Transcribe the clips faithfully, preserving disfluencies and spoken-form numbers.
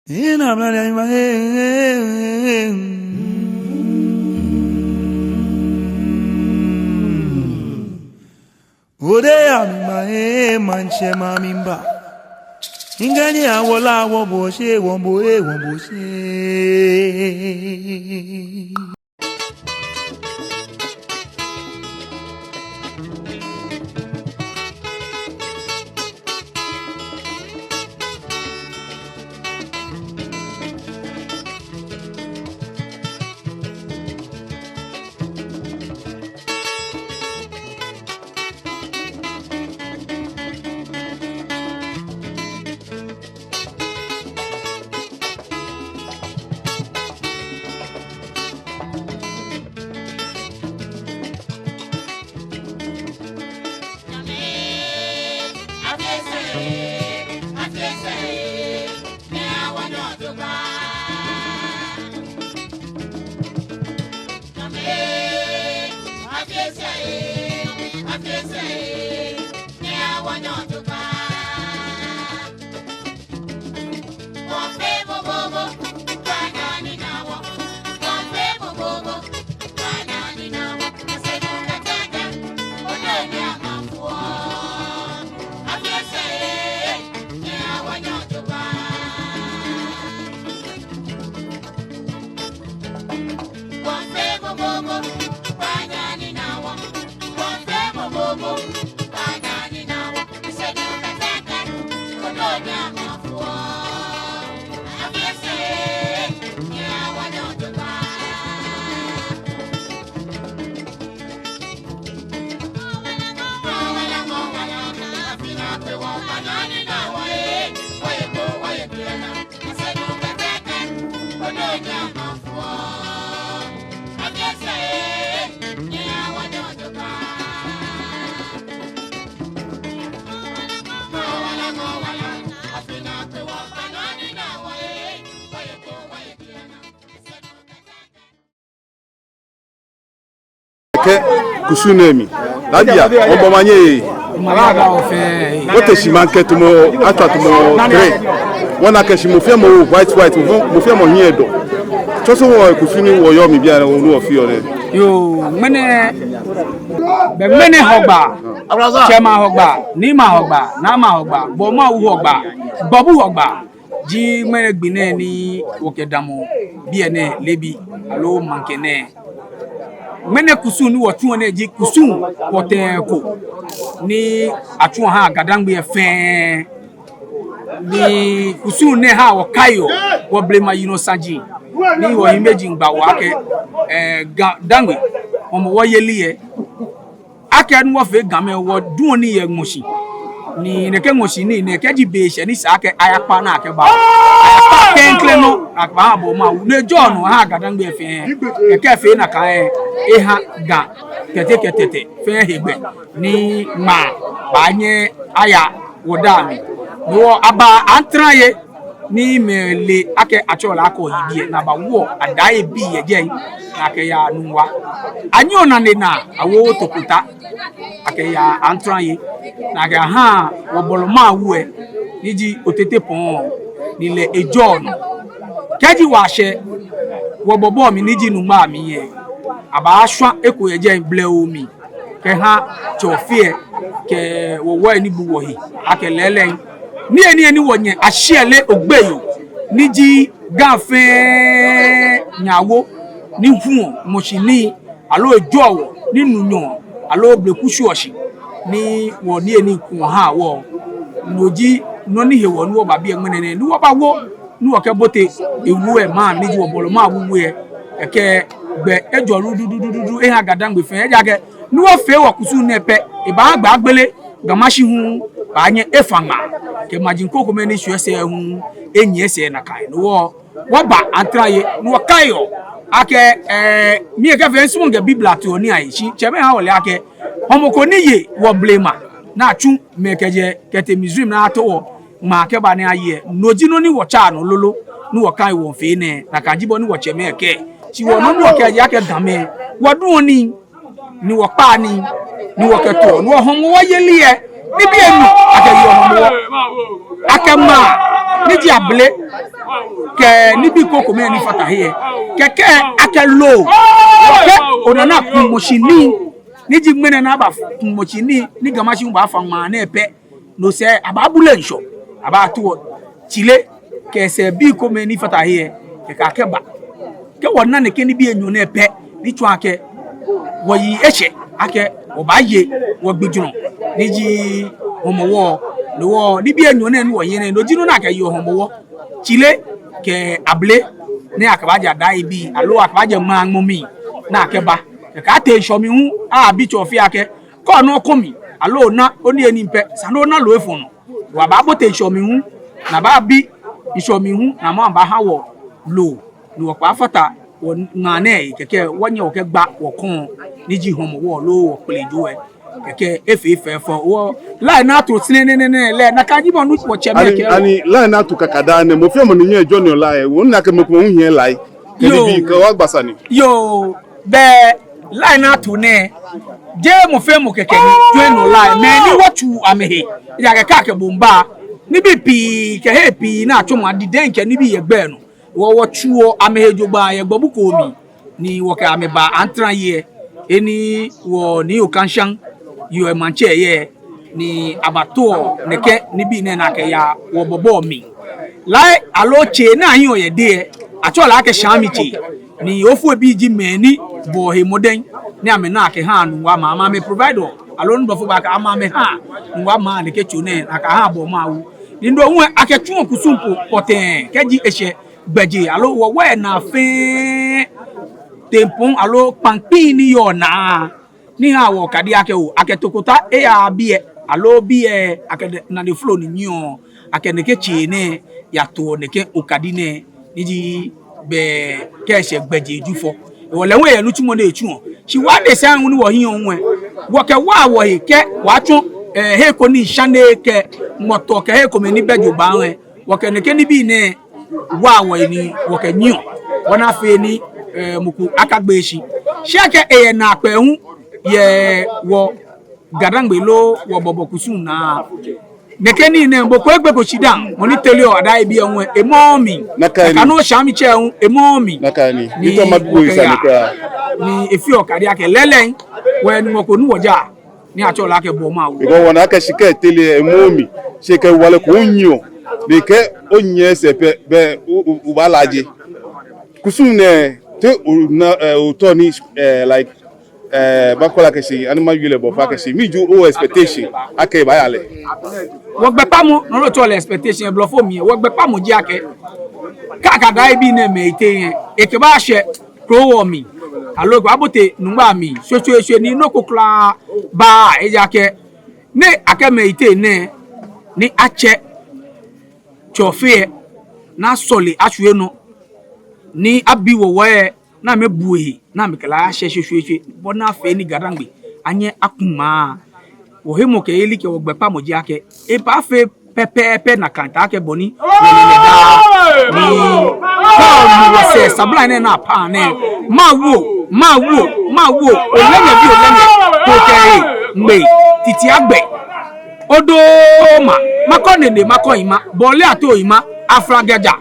Ina mla ya ima, eh, eh, eh. Ode ya mi ma, eh, maŋtsɛ ma mi mba. Ŋkɛɛ ni awo lɛ awo bo shi, wo bo, eh, wo bo shi. Kɛ kusum nɛɛ mli. Ladi ya, wɔbɔ manye. Wɔte shi maŋkɛ tamɔ, atswa tamɔ tre. Wɔna akɛ shi mɔ fɛɛ mɔ white white, mɔ fɛɛ mɔ hiɛ dɔ. Tsɔsemɔ kusum ni wɔyɔɔ mli bianɛ, onu wɔfeɔ nɛɛ. Yoo, ŋmɛnɛ, bɛ ŋmɛnɛ Hɔgbaa, tsɛmɛi Hɔgbaa, niimɛi Hɔgbaa, naamɛi Hɔgbaa, gbɔmɛi Hɔgbaa, gbɔbu Hɔgbaa. Ji ŋmɛnɛ gbi nɛɛ ni wɔkɛdamɔ biɛ nɛɛ leebi aloo maŋkɛ nɛɛ. Ŋmɛnɛ kusum ni wɔtsuɔ nɛɛ ji kusum pɔtɛɛ ko ni atsuɔ haa Ga-Dangme fɛɛ. Ni kusum nɛɛ haa wɔkaiɔ wɔblema yinɔ saji ni wɔhiimeji gba wɔ akɛ, eh, Ga-Dangme Hɔmɔwɔ yeli lɛ. Akɛni wɔfee Gamɛi, wɔduɔ nii yɛ ŋmɔshi. Ni nɛkɛ ŋmɔshi nii nɛɛ kɛji be shɛ ni esa akɛ ayakpa ni akɛba. Ayakpa klɛŋklɛŋ nɔ, akɛbaha Bɔɔ Mawu. Ni ejɔɔ nɔ aha Ga-Dangme fɛɛ. Kɛkɛ fee nakai lɛ, eha Ga Tɛte kɛ Tɛtɛ fɛɛ hegbɛ. Ni ŋmaa baanyɛ aya wɔdaa mli. Ni wɔ aba antranye. Ni mɛi le akɛ atsɛɔ lɛ akɛ Oyibi lɛ, ni abawo adaabii yɛ jɛi, ni akɛya Nungua. Anyiɛ Onane ni awo Tokota, akɛya antranye, ni akɛha wɔ Bɔlɔ Mawu lɛ, ni ji Otete Pɔŋ, ni lɛ ejɔɔ nɔ. Kɛji wɔshɛ wɔ Bɔbɔ mli ni ji Nungua mli lɛ, abaashwa eko yɛ jɛi blɛoo mli. Kɛha Tsɛ Ofe lɛ kɛ wɔ wɔyei ni bu wɔhe akɛ lɛɛlɛŋ. Niyenii ni wɔnyɛ Ashiɛle Ogbeyoo ni ji Ga fɛɛ nyɛ awo ni huɔ ŋmɔshi nii aloo ejɔɔ wɔ ni nu nyɔɔŋ aloo bleku shwieɔ shi ni wɔ niyenii kuɔ haa wɔ. No ji nɔ ni hewɔ ni wɔba biɛ ŋmɛnɛ nɛɛ ni wɔbawo ni wɔkɛbote ewu lɛ maŋ ni ji wɔ Bɔlɔ Mawu we lɛ, kɛkɛ gbɛ ejɔ dudududu eha Ga-Dangme fɛɛ ejaakɛ ni wɔfee wɔ kusum nɛɛ pɛ, ebaagbɛ agbele, Ga Mashi hu baanyɛ efa ŋmaa, kɛ maji krokomɛi ni shwieɔ sɛɛ hu enyiɛ sɛɛ nakai. No hewɔ wɔba antranye ni wɔkaiɔ akɛ, eh, mi lɛ kɛ fɛɛ misumɔɔ kɛ Biblia to nii ayi shi, tsɛmɛi ha wɔle akɛ hɔmɔ ko ni ye wɔ blema ni atsu mɛi kɛjɛ kɛtee Misraim ni ato wɔ ŋmaa kɛba ni aye lɛ, no ji nɔ ni wɔtsaa nɔ lolo ni wɔkai wɔfee nɛɛ, nakai ji bɔ ni wɔtsɛmɛi kɛɛ. Shi wɔ nɔ ni wɔkɛɛ ji akɛ Gamɛi, wɔduɔ nii, ni wɔkpaa nii, ni wɔkɛtoɔ, ni wɔ Hɔmɔwɔ yeli lɛ, nibii enu akɛyeɔ Hɔmɔwɔ. Akɛ ŋmaa ni ji abele kɛ nibii krokomɛi ni fata he lɛ, kɛkɛ akɛ loo, kɛ ona ni akuumɔ shi nii ni ji ŋmɛnɛ ni aba kuumɔ shi nii ni Ga Mashi hu baafa ŋmaa nɛɛ pɛ, no sɛɛ abaabule ŋshɔ, abaatao tsile kɛ sɛɛ bii komɛi ni fata he lɛ, kɛkɛ akɛba. Kɛ wɔna nɛkɛ nibii enyɔ nɛɛ pɛ, ni tsɔɔ akɛ wɔyi eshɛ akɛ wɔbaaye wɔgbijurɔ ni ji Hɔmɔwɔ. No hewɔ nibii enyɔ nɛɛ ni wɔye nɛɛ, no ji nɔ ni akɛyeɔ Hɔmɔwɔ, tsile kɛ abele ni akɛbaaja Daayibii aloo akɛbaaja ŋmaa ŋmɔ mli ni akɛba. Kɛkɛ atee ŋshɔ mli hu, abi tsɔfeɔ akɛ kɛ ona okɔ mli aloo ona oniyenii pɛ, esa ni ona loo efɔ̃ nɔ. Wɔbaabote ŋshɔ mli hu, ni abaabi ŋshɔ mli hu, ni amɛbaaha wɔ loo, ni wɔkɛbaafata wɔŋmaa nɛɛ he, kɛkɛ wɔnyɛ wɔkɛgba wɔkɔŋ ni ji Hɔmɔwɔ loo wɔkpelejo lɛ. Kɛkɛ efee fɛfɛo. Wɔ line ni ato sɛɛ nɛɛ nɛɛ nɛɛ lɛ, nakai ji bɔ ni wɔtsɛmɛi kɛɛ. Ani line ni ato kakadaa nɛɛ, mɔ fɛɛ mɔ ni nyɛɔ ejɔɔ nɔ lɛ, wɔna akɛ mɔ ko hu hiɛ line. Kɛ nibii, kɛ wɔgba sane. Yoo, bɛ line ni ato nɛɛ, jeee mɔ fɛɛ mɔ kɛkɛ ni jɔɔ nɔ lɛ. Mɛi ni wɔtsuuu amɛhe, ejaakɛ kɛ akɛ bo miiba, nibii pii kɛ hei pii ni atsɔmɔ adidɛŋ kɛ nibii yɛ gbɛ nɔ. Wɔ, wɔtsuuɔ amɛhe jogbaŋŋ yɛ gbɔbu ko mli, ni wɔkɛ amɛ baa Antra yɛ, he ni wɔ Nii Okanshaŋ yeɔ emaŋtsɛ yɛ, ni abatoɔ nɛkɛ nibii nɛɛ ni akɛyaa wɔbɔbɔ mli. Line aloo tsei ni ahiɔ yɛ dɛŋ lɛ, atsɛɔ lɛ akɛ shãmi tsei, ni Ofoibii ji mɛi ni bɔɔ he mɔdɛŋ ni amɛna akɛha Nuŋua maŋ, amɛ amɛ provideɔ, aloo ni blɔfo baakɛɛ amɛ amɛhaa Nuŋua maŋ nɛkɛ tsei nɛɛ, akɛha Bɔɔ Mawu. Ni no hu lɛ akɛtsuɔ kusum ko pɔtɛɛ kɛji eshɛ gbɛjee aloo wɔwɔ lɛ naa fɛɛ, tempɔŋ aloo kpaŋkpiŋ ni yɔɔ naa, ni haa wɔ okadi akɛ oo, akɛ tokota eyaaa biɛ, aloo biɛ akɛ nane flo ni nyiɛɔ, akɛ nɛkɛ tsei nɛɛ yatoɔ nɛkɛ okadi nɛɛ, ni ji bɛ kɛ eshɛ gbɛjee Jufɔ. Hewɔ lɛ hu eyɛ nitsumɔ ni etsuɔ. Shi wɔ adesai hu ni wɔhiɔ hu lɛ, wɔkɛwaa wɔhe kɛ wɔɔtsɔ, eh, he ko ni shane kɛ ŋmɔtɔ kɛ hei komɛi ni bɛ jogbaŋŋ lɛ, wɔkɛ nɛkɛ nibii nɛɛ waa wɔhe ni wɔkɛnyiɛɔ, bɔ ni afee ni, eh, mɔ ko akagbee shi. Shi akɛ eyɛ naakpɛɛ hu yɛ wɔ Ga-Dangme loo wɔbɔbɔ kusum naa. Nɛkɛ nii nɛɛ, mɔ ko egbeko shidaa, mɔ ni teleɔ Daayibii lɛ hu lɛ, emɔɔɔ mli. Nakai ni. Nakai nɔŋŋ shãmi tsɛ hu, emɔɔɔ mli. Nakai ni. Ni mitao mabi bo sane kwraa. Ni efeɔ okadi akɛ lɛɛlɛŋ, wɔyɛ Nyɔŋmɔ ko ni wɔjaa, ni atsɛɔ lɛ akɛ Bɔɔ Mawu. Because wɔna akɛ shi kɛ etere lɛ, emɔɔɔ mli. Shi kɛ hewalɛ ko onyiɛɔ, ni kɛ onyiɛ sɛɛ pɛ, bɛ o, o, obaalaje. Kusum nɛɛ, te ona, eh, otao ni, eh, like, eh, makɛɛ lɛ akɛ shi, ani mawie lɛ bɔ fɛɛ akɛ shi, mɛni ji o expectation akɛ ebaaya lɛ? Wɔgbɛkpamɔ, no lɛ otsɛɔ lɛ expectation yɛ blɔfo mli lɛ, wɔgbɛkpamɔ ji akɛ, kɛ akɛ Daayibii nɛɛmɛi yiteŋ lɛ, ekɛbaashɛ Krowɔ mli, aloo ekɛbaabote Nungua mli shweshweeshwe ni nɔ ko kwraa baaa, ejaakɛ ni akɛ amɛyiteŋ nɛɛ ni atsɛ tsɔfeɛ ni asɔle ashwie nɔ ni abi wɔwɔi lɛ ni amɛbu ehe ni amɛkɛ lɛ ashɛ shweshweeshwe bɔ ni afee ni Ga-Dangme anyɛ aku ŋmaa. Wɔhemɔkɛyeli kɛ wɔgbɛkpamɔ ji akɛ ebaafee pɛpɛɛpɛ nakai taakɛ bɔ ni wɔle lɛ daa. Ni kɛ onu wɔsɛɛ sabla nɛɛ ni apaa nɛɛ, mawu oo, mawu oo, mawu oo, olɛŋɛ bi olɛŋɛ, ko kɛ ehe ŋmɛ titi agbɛ. Odoma, Makɔ Nene, Makɔ Ima, Bɔle Ato Ima, Afra Gaja,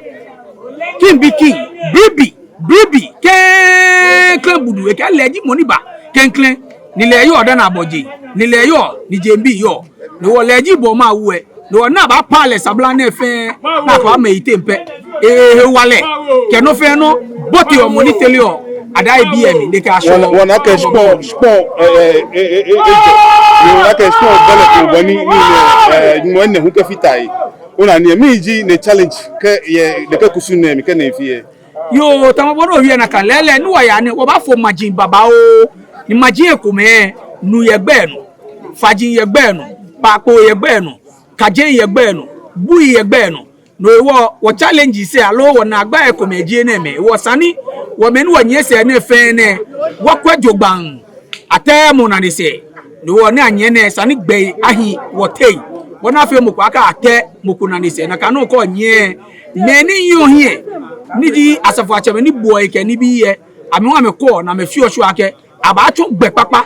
King bi King, Bribi, Bribi, klɛŋklɛŋ Budu, ekɛɛ lɛ ji mɔ ni ba klɛŋklɛŋ, ni lɛ eyɔɔ dani abɔ jeŋ, ni lɛ eyɔɔ, ni jeŋbii yɔɔ. No hewɔ lɛ ji Bɔɔ Mawu lɛ, no hewɔ ni abaapa lɛ sabla nɛɛ fɛɛ, ni akɛba amɛyiteŋ pɛ. Ehewalɛ kɛ nɔ fɛɛ nɔ boteɔ mɔ ni teleɔ Daayibii lɛ mli, ni ekɛ ashɔ. Wɔna akɛ shikpɔŋ, shikpɔŋ, eh, eh, eh, eh, eh, ejɔ. Wɔna akɛ shikpɔŋ bɛ lɛ ko bɔ ni, ni, eh, Nyɔŋmɔ nine hu kɛfata he. Ona ni mɛni ji ne challenge kɛ, yɛ, nɛkɛ kusum nɛɛ mli kɛ ne fie. Yoo, tamɔ bɔ ni owie nakai lɛ, lɛɛlɛŋ ni wɔyaa nɛɛ, wɔbaafo maji babaoo, ni maji lɛ ekomɛi, nu yɛ gbɛ nɔ, faji yɛ gbɛ nɔ, kpaakpo yɛ gbɛ nɔ, kaje yɛ gbɛ nɔ, bui yɛ gbɛ nɔ. No hewɔ wɔ challenges lɛ aloo wɔnaagba lɛ ekomɛi ji enɛɛmɛi. Hewɔ esa ni wɔ mɛi ni wɔnyiɛ sɛɛ nɛɛ fɛɛ nɛɛ, wɔkwɛ jogbaŋŋ. Atɛɛɛ mɔ nane sɛɛ. No hewɔ ni anyiɛ nɛɛ, esa ni gbɛi ahi wɔteŋ, bɔ ni afee mɔ ko akatɛɛ mɔ ko nane sɛɛ. Nakai nɔŋŋ kɛ onyiɛ, mɛi ni nyiɛɔ hiɛ, ni ji asafoiatsɛmɛi ni buɔ he kɛ nibii lɛ, amɛ hu amɛkwɛɔ ni amɛfeɔ sure akɛ abaatsɔ gbɛ kpakpa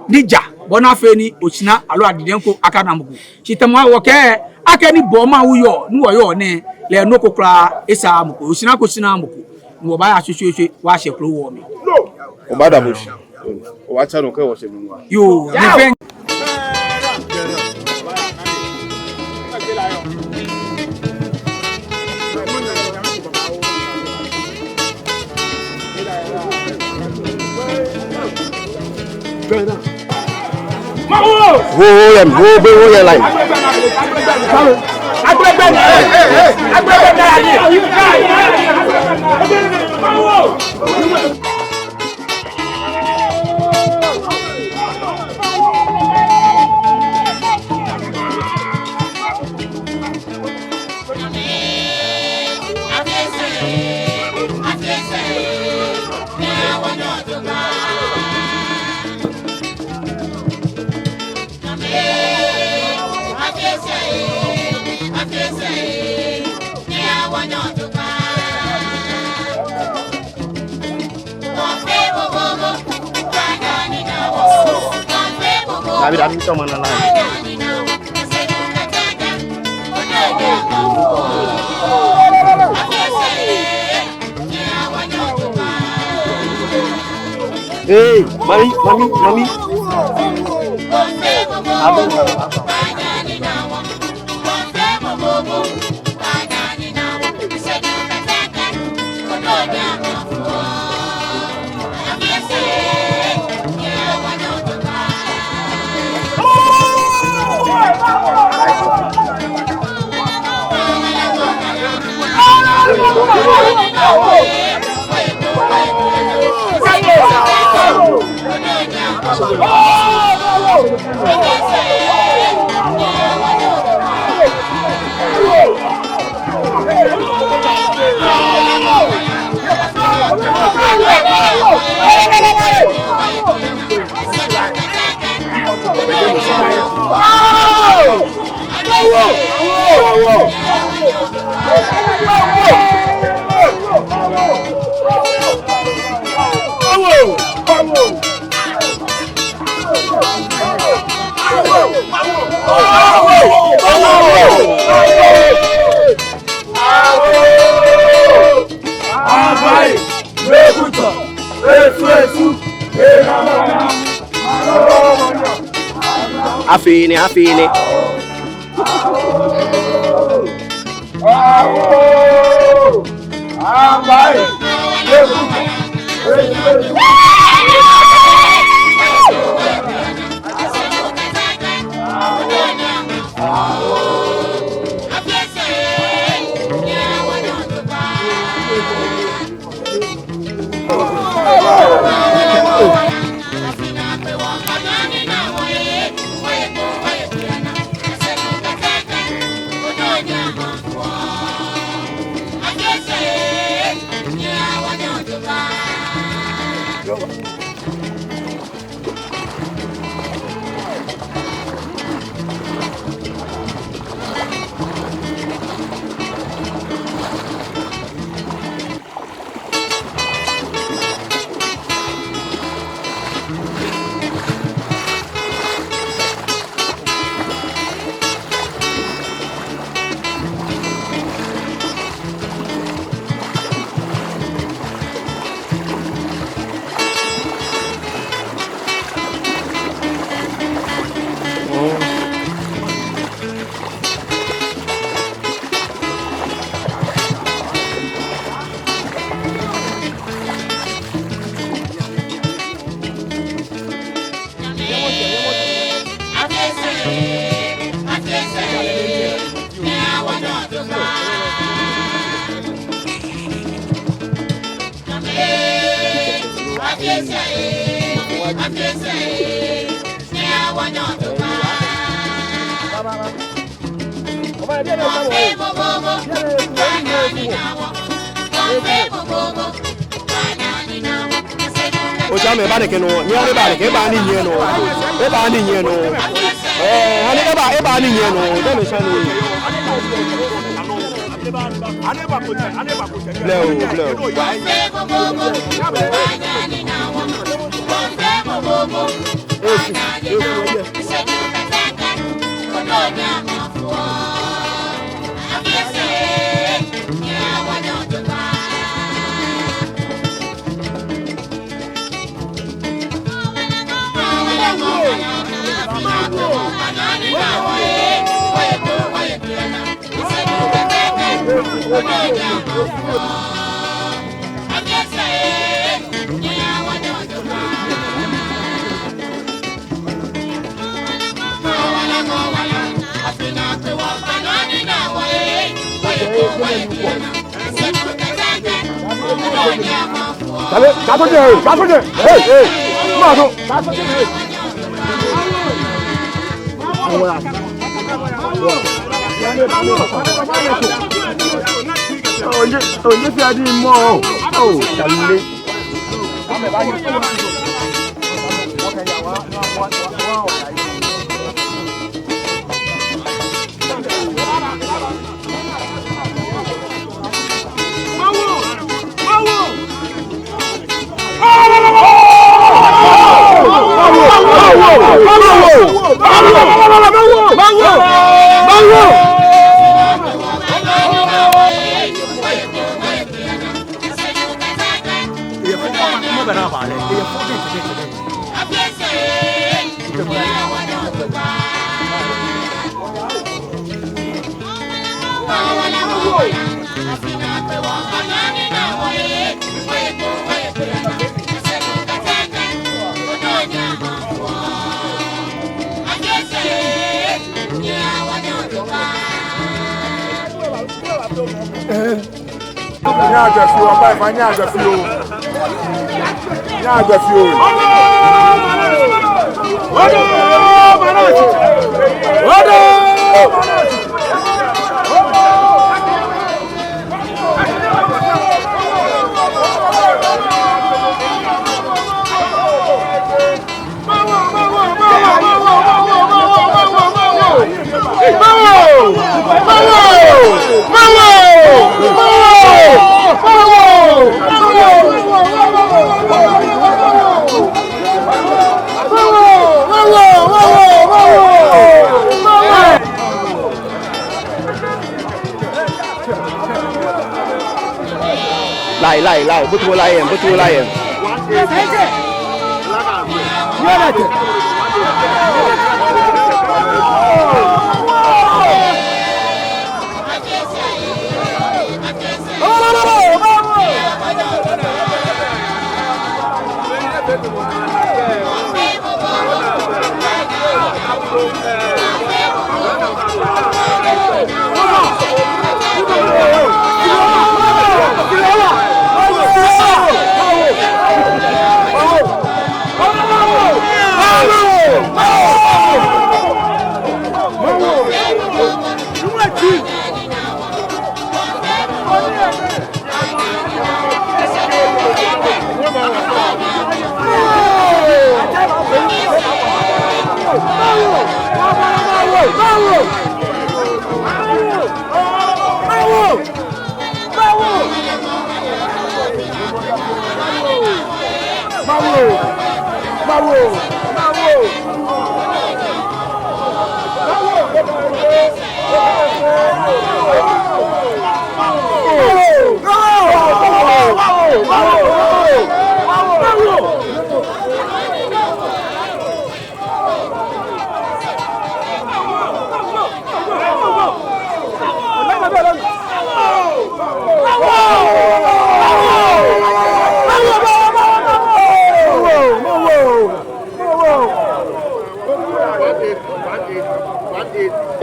ni ja, bɔ ni afee ni oshara aloo adidɛŋ ko akana mɔ ko. Shi tamɔ wɔkɛɛ, Akɛni bɔ ni mawu yɔɔ, ni wɔyɔɔ nɛɛ, lɛ nɔ ko kwraa esaaa mɔ ko, oshinaa ko shinaaa mɔ ko, ni wɔbaaya shweshweeshwe, wɔyashɛ krowɔ mli. Obaadamɔ shi. Obaatsa nɔ kɛ wɔshɛ mli. Yoo, ne fɛn. Hold, hold him, hold, hold your line. Dabi, dabi, tɔ mana la. Hey, mami, mami, mami. Abu. Afee nii, afee nii. Otsɛ, amɛ eba nɛkɛ nɔ, nyɛ eba nɛkɛ, eba ni nyɛ nɔ, eba ni nyɛ nɔ. Ɛɛ, ani eba, eba ni nyɛ nɔ, tɛ mi sha ni. Blɛ oo, blɛ oo. Efu, efu, efu. Kale, kato je, kato je. Hey, hey. Mado. Onye, onye fi adi mo. Oh, kale. Nyɛhaa jɛ fioo, aba efa, nyɛhaa jɛ fioo. Nyɛhaa jɛ fioo. Lai, lai, lai. Butu lai yɛn, butu lai yɛn.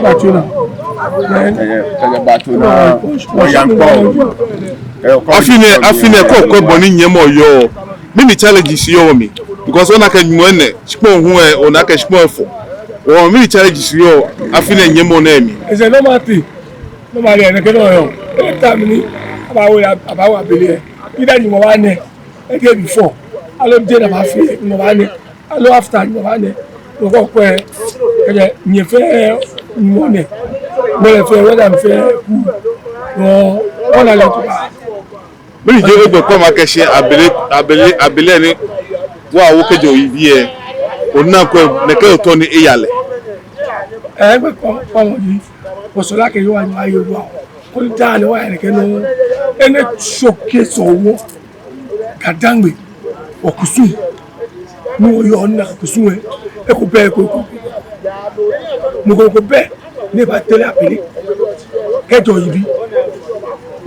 Batuna. Kɛjɛ Batuna. Oyaŋkpɔ. Afi nɛɛ, afi nɛɛ, kɔkɔ bɔ ni nyɛmɔ yɔɔ. Mɛni challenges yɔɔ mli? Because ona akɛ nyɔŋ nɛɛ, shikpɔŋ hu ɛ, ona akɛ shikpɔŋ efɔ. Wɔ mɛni challenges yɔɔ afi nɛɛ nyɛmɔ nɛɛ mli? It's a normal thing. Normally, ɛnɛ kɛ nɔ yɔɔ. Anytime ni abaawo ya, abaawo abele ɛ. Either Nyɔŋmɔ baanɛ, ekɛ before. Aloo je na baafee, Nyɔŋmɔ baanɛ. Aloo after Nyɔŋmɔ baanɛ. Nɔ ko kwɛ, kɛjɛ nyɛ fɛɛ Nyɔŋmɔ nɛ. Mɔ lɛ fɛɛ, whether mifɛɛ ku. Nɔ, ona lɛ ko ba. Mɛni ji ogbɛi kpɔmɔ kɛshi abele, abele, abele ni wɔwo kɛjɛ oyibii ɛ, ona akɛ nɛkɛ otɔ ni eya lɛ? Ɛɛ, gbɛi kpɔmɔ ji, wɔsɔle akɛ yɛ wɔ, yɛ wɔ, yɛ wɔ. Koni daa nɛɛ wɔya nɛkɛ nɔ, enɛ showcase wɔ Ga-Dangme, wɔkusum. Ni wɔyɔɔ ni wɔkusum ɛ, eko bɛ, eko, eko, eko. Mɔ ko, ko bɛ ni baatere abele kɛjɛ oyibii.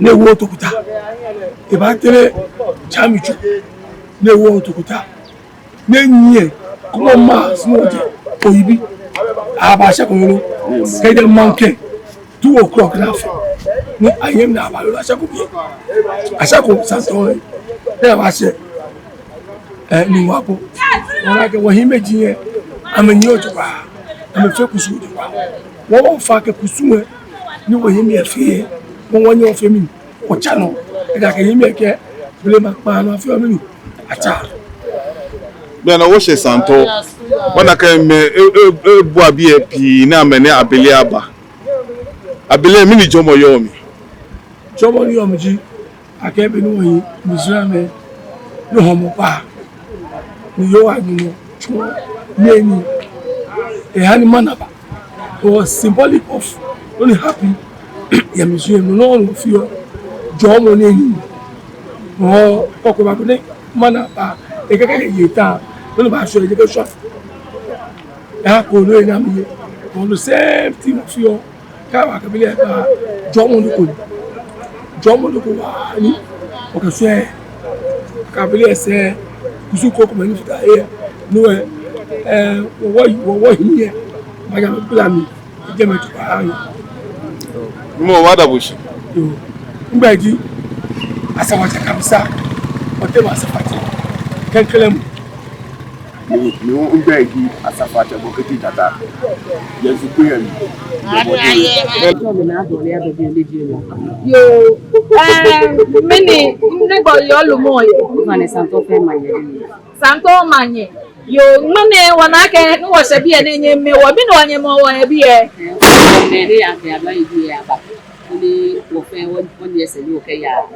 Ni ewo tokota. Ebaatere Tsamistu. Ni ewo tokota. Ni enyiɛ, kɔmɔ ma sinu oje, oyibi. Abaashɛ ko yolo. Kɛjɛ maŋkɛ. Two o'clock ni afee. Ni ayɛ mli ni abaayolo ashɛ ko biɛ. Ashɛ ko Santɔ. Ni abaashɛ. Ɛɛ, ni wɔkɔ. Wɔna akɛ wɔhiimeji lɛ, amɛnyiɛ jogbaŋŋ, amɛfee kusum jogbaŋŋ. Wɔ, wɔfã akɛ kusum lɛ, ni wɔhiimɛi fee lɛ, wɔ, wɔnyɛ wɔfee mɛni, wɔtsa nɔ. Ejaakɛ hiimɛi kɛɛ, blema kpaa nɔ afeɔ mɛni, atsa. Bianɛ wɔshɛ Santɔ. Wɔna akɛ mɛi, e, e, ebua biɛ pii ni amɛnɛ abele aba. Abele, mɛni jɔɔmɔ yɔɔ mli? Jɔɔmɔ ni yɔɔ mli ji akɛ be ni wɔhi Mizraim lɛ, ni hɔmɔ ba, ni Yehowa Nyɔŋmɔ tsuɔ nii, eha ni mana ba. It was symbolic of nɔ ni happen yɛ Mizraim, no nɔŋŋ feɔ jɔɔmɔ nɛɛ. No kɔkɔ ba ko ni mana ba, ekɛɛ kɛ eye ta, nɔ ni baashwɛ, ekɛɛ shwa. Eha ko nɔ ni amɛye. No same thing feɔ. Kɛ abakɛ abele aba, jɔɔmɔ nɔ ko ni. Jɔɔmɔ nɔ ko waa ni. Okɛ sɛɛ. Kɛ abele sɛɛ. Kusum krokomɛi ni fata he. No lɛ, ɛɛ, wɔ, wɔ, wɔhiɛ. Maja mɛ kpla mi. Jɛmɛ tu ba ayi. Mɔ wa da bo shi. Yoo. Migbɛi ji Asafoatsɛ Kamisa. Wɔteŋ Asafoatsɛ. Klɛŋklɛŋ mɔ. Mi, mi, migbɛi ji Asafoatsɛ Bokiti Tata. Yesu Kristo mi. Yoo, ɛɛ, mɛni, nɛgbɛ oyɔɔ lumɔ yɛ? Ofainɛ Santɔ fɛɛ maŋ yɛ. Santɔ maŋ yɛ. Yoo, ŋmɛnɛ wɔna akɛ, ni wɔshɛ biɛ nɛɛ nyɛmimɛi wɔ, mɛni wɔnyɛmimɛi wɔ yɛ biɛ? Ɛɛ, mɛni akɛ aba yɛ biɛ aba. Ni wɔfɛɛ wɔ, wɔnyiɛ sɛɛ ni wɔkɛya, wɔ,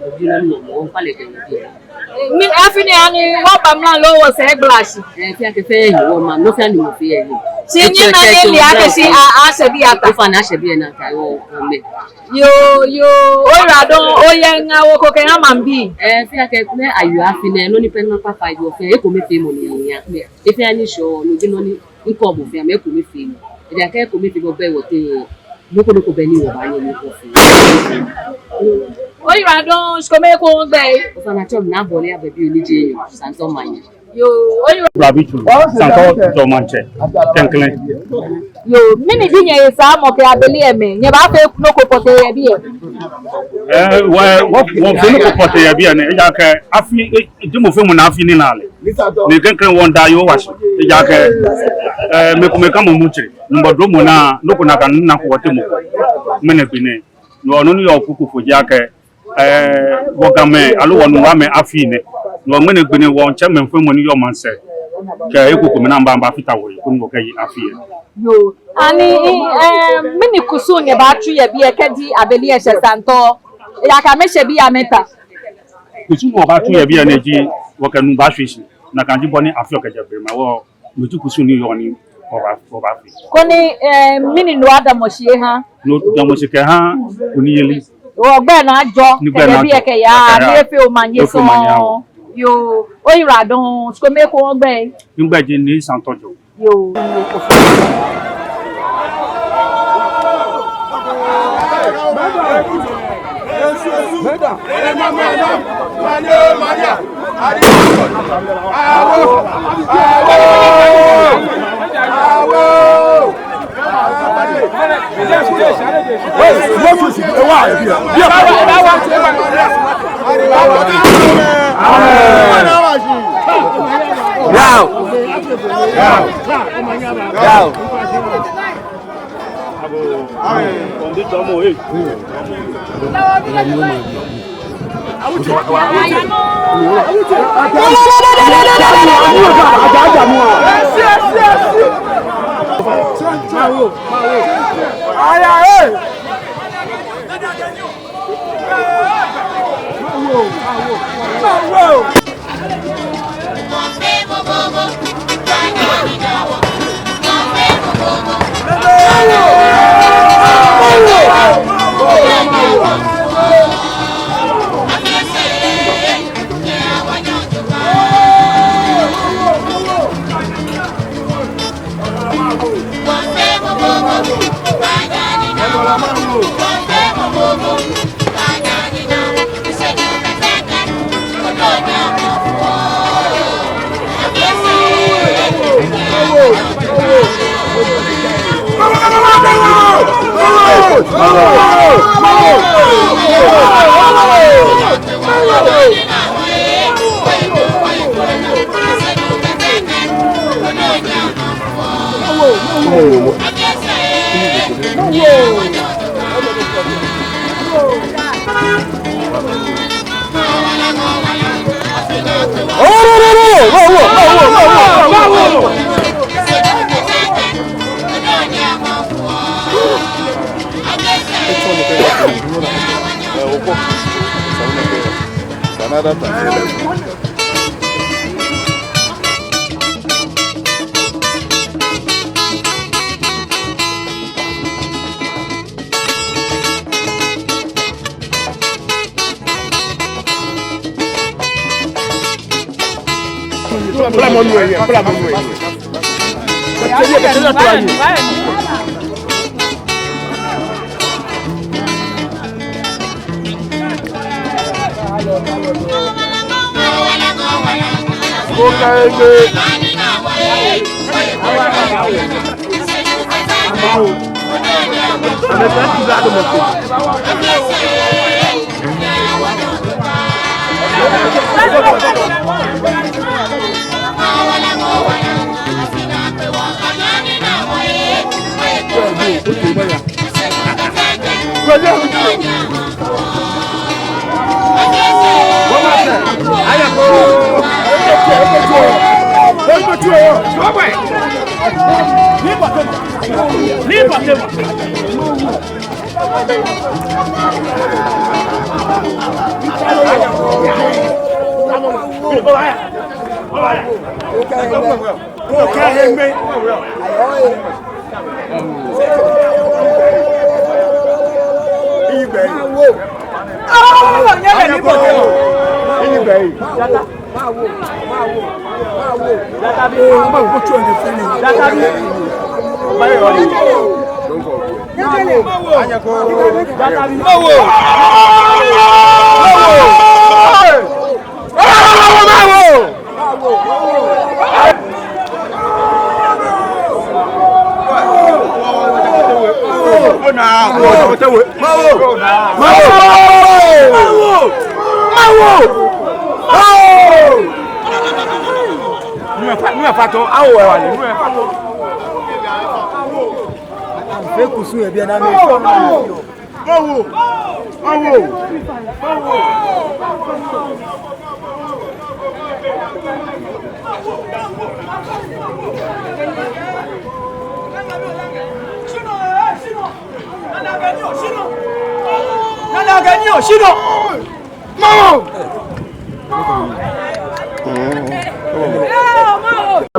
wɔbi nɔ ni wɔmɔ, wɔkpa lɛ kɛ yɛ biɛ. Mɛni afi nɛɛ ani wɔba mla loo wɔsɛɛ gbala shi? Ɛɛ, fɛɛ akɛ fɛɛ yɛ, wɔmaŋ nɔ fɛɛ ni mɔ fɛɛ yɛ. Shi nyɛna nyɛle akɛ shi a, ashɛ biɛ ata. Ofainɛ ashɛ biɛ ni ata, wɔ, wɔmɛ. Yoo, yoo, oyiwaladɔŋŋ, oyɛ ŋaawoo ko kɛha maŋbii? Ɛɛ, fɛɛ akɛ, mɛɛ ayɔɔ afi nɛɛ, nɔ ni pɛ ni makpa fai ji wɔfɛɛ, ekomefeemɔ ni yɛ. Efɛɛ ni shɔ, no ji nɔ ni, ŋkɔ mɔ fɛɛ, amɛ ekomefeemɔ. Ejaakɛ ekomefeemɔ bɛ wɔteŋ, nɔ ko nɔ ko bɛ ni wɔbaanyɛ ni wɔfee. Oyiwaladɔŋŋ, shi kome ekoŋŋ ogbɛi. Ofainɛ atsɛɔ mi Naa Bɔle Abɛbi Oniji, Santɔ maŋ yɛ. Yoo, oyiwaladɔŋŋ. Rabi Tsu, Santɔ Jɔɔ Maŋtsɛ, klɛŋklɛŋ. Yoo, mɛni ji nyɛhesaamɔ kɛ abele lɛ mli, nyɛbaafee nɔ ko pɔtɛɛ yɛ biɛ? Ɛɛ, wɔ, wɔ, wɔfee nɔ ko pɔtɛɛ yɛ biɛ nɛɛ, ejaakɛ afi, ɛɛ, jɛmɔ fɛɛ mɔ naa afi ni naa lɛ. Ni klɛŋklɛŋ wɔmiida Yehowa shi, ejaakɛ, ɛɛ, mɛi komɛi kã mɔ mutsiri, ni bɔ dromɔ naa, nɔ ko nakai nɔ ko wɔteŋ mɔ ko. Ŋmɛnɛ gbi nɛɛ, nɔ ni yɔɔ kuku fo ji akɛ, ɛɛ, wɔ Gamɛi, aloo wɔ Nuŋuamɛi afi nɛ. Nɔ ŋmɛnɛ gbi nɛɛ wɔmiitsɛ mɛi fɛɛ mɔ ni yɔɔ maŋsɛɛ kɛ ekomɛi ni amɛba, amɛbafata wɔhe, koni wɔkɛye afi lɛ. Yoo, ani, ɛɛ, mɛni kusum nyɛbaatsu yɛ biɛ kɛji abele lɛ shɛ Santɔ? Ejaakɛ amɛshɛ biɛ amɛta. Kusum ni wɔbaatsu yɛ biɛ nɛɛ ji, wɔkɛ nu baashwie shi. Nakai ji bɔ ni afeɔ kɛjɛ blema wɔ. No ji kusum ni yɔɔ ni wɔba, wɔbaafee. Koni, ɛɛ, mɛni nɔ adamɔ shi eha? Nɔ adamɔ shi kɛha kunimyeli. Wɔgbɛi naa ajɔ, ni gbɛi kɛjɛ naa biɛ ajɔ, kɛya, kɛya, ni efee omanye, efee omanye sɔŋŋ. Yoo, oyiwaladɔŋŋ, shi kome ekoŋŋ ogbɛi. Migbɛi ji Nii Santɔ Jɔɔ. Yoo. Yao! Yao! Yao! Mawo! Mawo! Mawo! Mawo!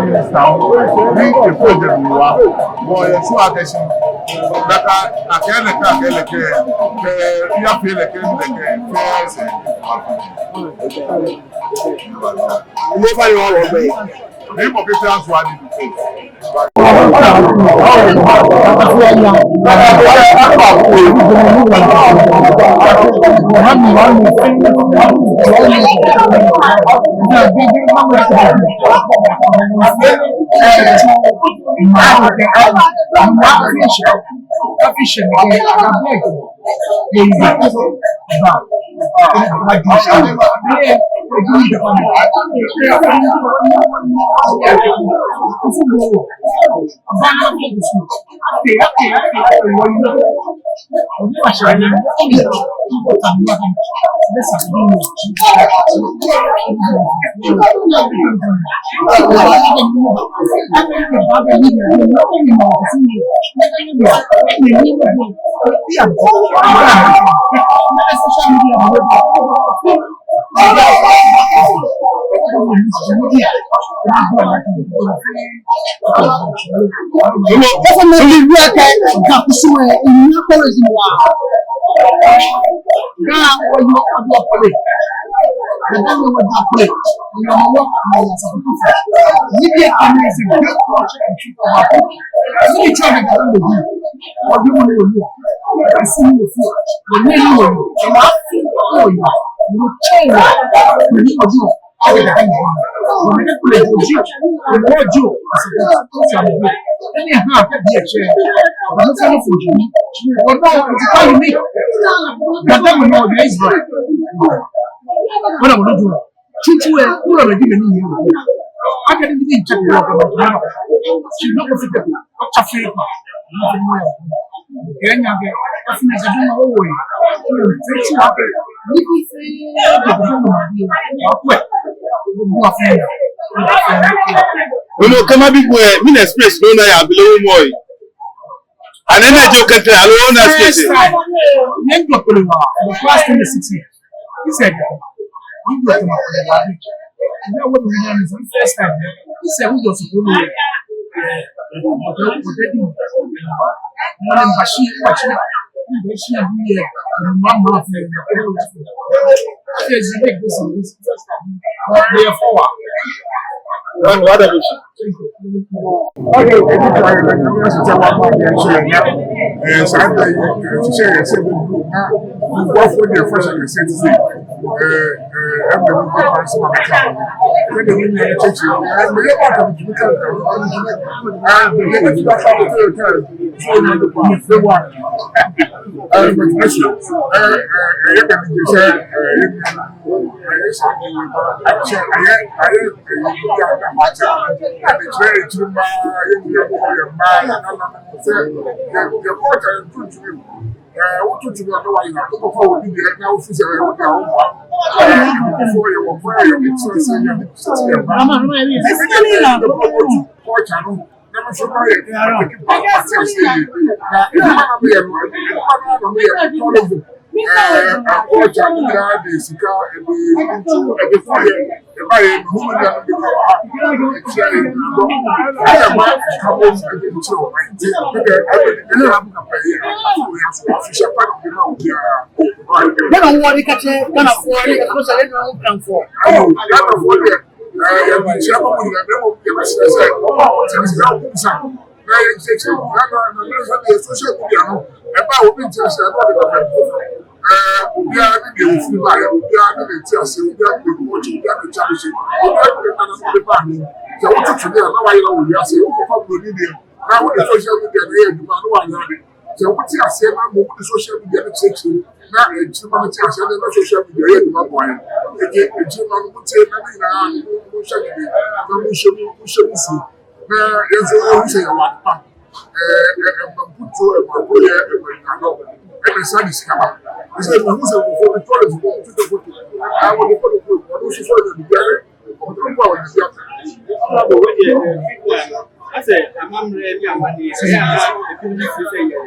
Minister, ni efo jɛ mi wa, mɔ yɛ su akɛ shi, nakai, akɛ lɛ kɛ, akɛ lɛ kɛ, kɛ, ya fee lɛ kɛ, lɛ kɛ, fee sɛɛ. Mɔ ba yɔ wɔ bɛ. Ni mɔ kɛ tɛ asu ani. Kasa na liwia kɛ gakusumɔ yɛ inya kɔlɔ ji wa. Ga wɔyɔ ɔdɔ kɔlɛ. Ga wɔyɔ ɔdɔ kɔlɛ. Wɔyɔ mɔ wɔ mɔ wɔ sa. Ni bi a na is a great project in Twi. Ni tsɔ na ga wɔyɔ. Ɔdɔ mɔ ni wɔyɔ. Kasi ni wɔyɔ. Ni ni wɔyɔ. Ma fi wɔyɔ. Ni tsɔ wɔyɔ. Ni ɔdɔ. Tsutsu ɛ, wura bɛ di mɛ ni yɛ. Akɛ ni bi tsɛ ko ka ma. Shi nɔ ko fite ko, ɔtsa fɛɛ kpa. Kɛ nya kɛ, afi na gadu ma wo wo yi. Tsutsu akɛ, ni bi fɛɛ ko ko ma di. Akɛ, ko bu afi na. Ono kama bi bu ɛ, mi na express no na ya bile wo mɔ yi. Anene jo kɛntɛ, alo ona space. First time. Nyɛ jɔ kpele wa, the past twenty-six years. He said, "Who do I come up with?" He said, "Who do I come up with?" He said, "Who do I come up with?" Wada bushi. Okay, edi ka yɛ na nyɛ sɛ wa ma yɛ sɛ ya. Eh, saa da yi, eh, sɛ yɛ sɛ bi na wa fo de fa sɛ sɛ ti sɛ. Eh, eh, ɛmɛ ni ko pa sɛ ma ka. Ɛmɛ ni nyɛ sɛ ti. Eh, mɛ yɛ ba ka bi ka. Eh, mɛ yɛ ka ti ba ka to ka. So ni ko pa sɛ wa. Eh, mɛ ti sɛ. Eh, eh, yɛ ka ti sɛ. Eh, Ghana wɔ ni ka kyerɛ Ghanafoɔ ne especially Ghana Nkramofoɔ. Social media no, ɛba a obi nte ase a, na ɔde bɛka ne foforɔ. Ɛɛ, obiara ne deɛ ofiri baeɛ, obiara ne ne nteaseɛ, obiara ne ne kɔkɔɔkye, obiara ne nteaseɛ, obiara ne ne nana de baa ne. Sɛ wototo ne a, na wayera wɔ wiase. Wokɔfa buroni deɛ, na wode social media no yɛ adwuma, na wanyɛ ade. Sɛ wote aseɛ na mmom wode social media no kyerɛkyerɛ mu, na akyirima no te aseɛ na social media yɛ adwuma boa yɛn. Enti akyirima no, motie na ne nyinaa no, monhyɛ dede, na monhyɛ mu, monhyɛ mu nsuo. Na yɛn nso yɛhu sɛ yɛwɔ adepa. Ɛɛ, ɛɛ, ɛma mputuo, ɛma aboyɛ, ɛma nnuadɔ, ɛna ɛsan de sika ba. Ɛsɛ sɛ mahu sɛ nkurɔfoɔ no toilet mu, wɔn tutu foto. Ɛɛ, wɔde kɔ ne kuro mu, wɔde nso sɔre na biribiara. Wɔde kɔ a wɔde si aka. Asɛ amammerɛ ne amanneɛ, ɛyɛ a ebi ne si sɛ yɛ.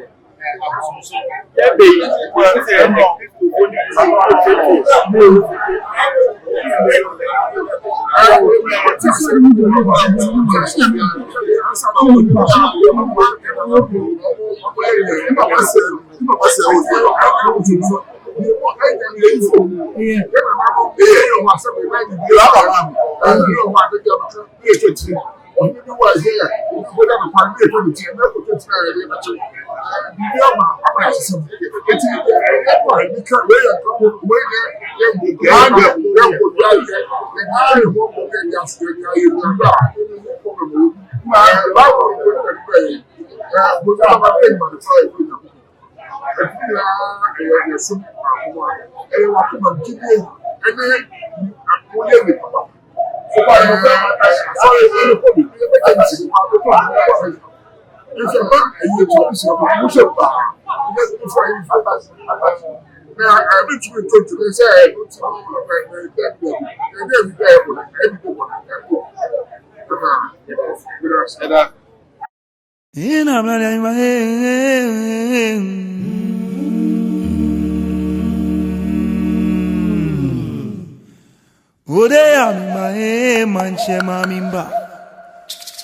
Ode ya mi ma e manche ma mi mba.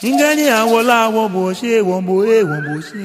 Ingani awola wo boshe, wo bo e, wo boshe.